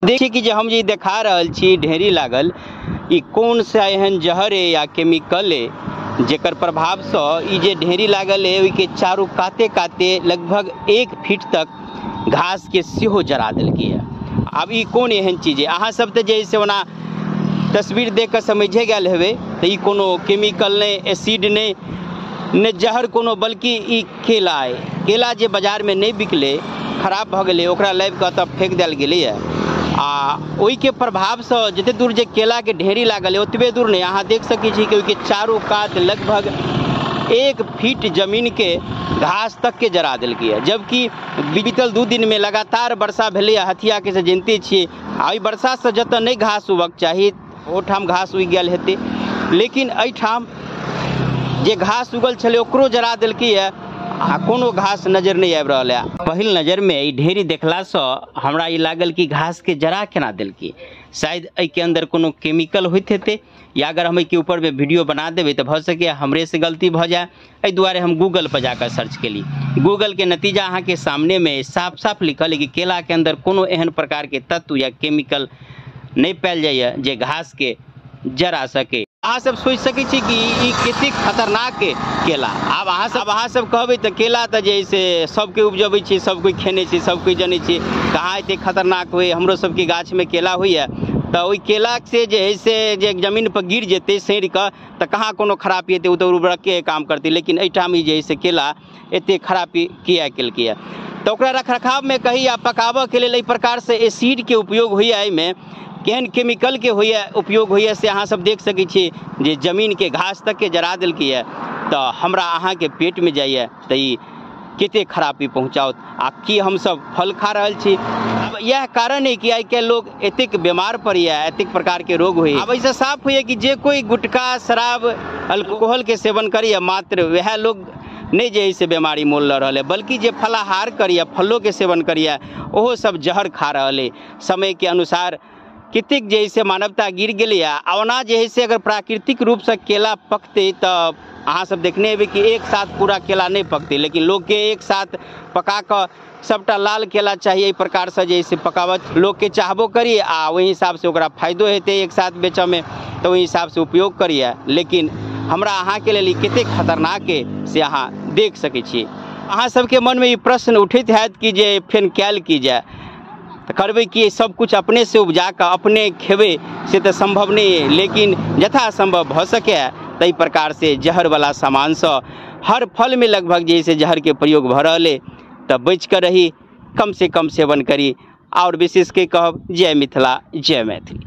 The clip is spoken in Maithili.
देखी कि जे हम जे देखा रहल छी ढेरी लागल, ई कोन सा एहन जहर है या केमिकल है जेकर प्रभावसँ ई जे ढेरी लागल है ओहिके चारू काते काते लगभग 1 फीट तक घास के सेहो जरा देलकै है। आब ई कोन एहन चीज है? अहाँ सब तऽ जे से ओना तस्वीर देख कऽ समझे गेल हेबै तऽ ई कोनो केमिकल नहि, एसिड नहि, नहि जहर कोनो, बल्कि ई केला है। केला जे बाजारमे नहि बिकलै, खराब भऽ गेलै, ओकरा लाबि कऽ तब फेक देल गेलैए आ ओहिके प्रभावसँ जते दूर जे केलाके ढेरी लागल है ओतबे दूर नहि, अहाँ देख सकै छी कि ओहिके चारू कात लगभग 1 फीट जमीनके घास तकके जरा देलकै है। जबकि बीतल 2 दिनमे लगातार वर्षा भेलै, हथियाके से जनिते छियै, आ ओहि वर्षासँ जतऽ नहि घास उगक चाही ओहिठाम घास उगि गेल हेतै, लेकिन एहिठाम जे घास उगल छलै ओकरो जरा देलकै है आ कोनो घास नजर नहि आबि रहल है। पहिल नजरमे ई ढेरी देखलासँ हमरा ई लागल कि घासके जरा केना देलकै, शायद एहिके अंदर कोनो केमिकल होइत हेतै, या अगर हम एहिके ऊपरमे वीडियो बना देबै तऽ भऽ सकैए हमरेसँ गलती भऽ जाए। एहि दुआरे हम गूगल पर जाकऽ सर्च केली। गूगलके नतीजा अहाँके सामनेमे साफ साफ लिखल है कि केलाके अंदर कोनो एहन प्रकारके तत्व या केमिकल नहि पायल जाइए जे घासके जरा सके। अहाँ सब सोचि सकै छी कि ई कतेक खतरनाक केला। आब अहाँ सब कहबै तऽ केला तऽ जे से सबके उपजबै छै, सब कोइ खेने छै, सब कोइ जनै छै, कहाँ एतेक खतरनाक होइ। हमरो सबके गाछमे केला होइए तऽ ओहि केलासँ जे है से जे जमीन पर गिर जेतै सड़ि कऽ तऽ कहाँ कोनो खराबी हेतै, ओ तऽ उर्वरकके काम करतै। लेकिन एहिठाम ई जे है से केला एतेक खराबी किया केलकैए? तऽ ओकरा रखरखावमे कही या पकाबऽके लेल एहि प्रकारसँ एसिडके उपयोग होइए, एहिमे केहन केमिकलके होइए उपयोग होइए से अहाँ सब देख सकै छी जे जमीनके घास तकके जरा देलकैए तऽ हमरा अहाँके पेटमे जाइए तऽ ई कतेक खराबी पहुँचाओत। आ की हमसब फल खा रहल छी? आब इएह कारण है कि आइ काल्हि लोग एतेक बीमार पड़ैए, एतेक प्रकारके रोग होइए। आब एहिसँ साफ होइए कि जे कोइ गुटखा, शराब, अल्कोहलके सेवन करैए मात्र वएह लोग नहि जे है से बीमारी मोल लऽ रहल है, बल्कि जे फलाहार करैए, फलोके सेवन करैए, ओहो सब जहर खा रहल है। समयके अनुसार कतेक जे है से मानवता गिर गेलैए। आ ओना जे है से अगर प्राकृतिक रूपसँ केला पकतै तऽ अहाँ सब देखने हेबै कि एक साथ पूरा केला नहि पकतै, लेकिन लोकके एक साथ पका कऽ सबटा लाल केला चाही। एहि प्रकारसँ जे है से पकावत लोकके चाहबो करी आ ओहि हिसाबसँ ओकरा फायदो हेतै एक साथ बेचऽमे, तऽ ओहि हिसाबसँ उपयोग करिए। लेकिन हमरा अहाँके लेल ई कतेक खतरनाक है से अहाँ देख सकै छी। अहाँ सबके मनमे ई प्रश्न उठैत हैत कि जे फेन कयल की जाय, तऽ करबै कि सब कुछ अपने से उपजा कऽ अपने खेबै से तऽ सम्भव नहि है, लेकिन यथासम्भव भऽ सकै ताहि प्रकार से जहरवला सामानसँ हर फलमे लगभग जे से जहरके प्रयोग भऽ रहल है, तऽ बचि कऽ रही, कम से कम सेवन करी। आओर विशेष के कहब, जय मिथिला, जय मैथिली।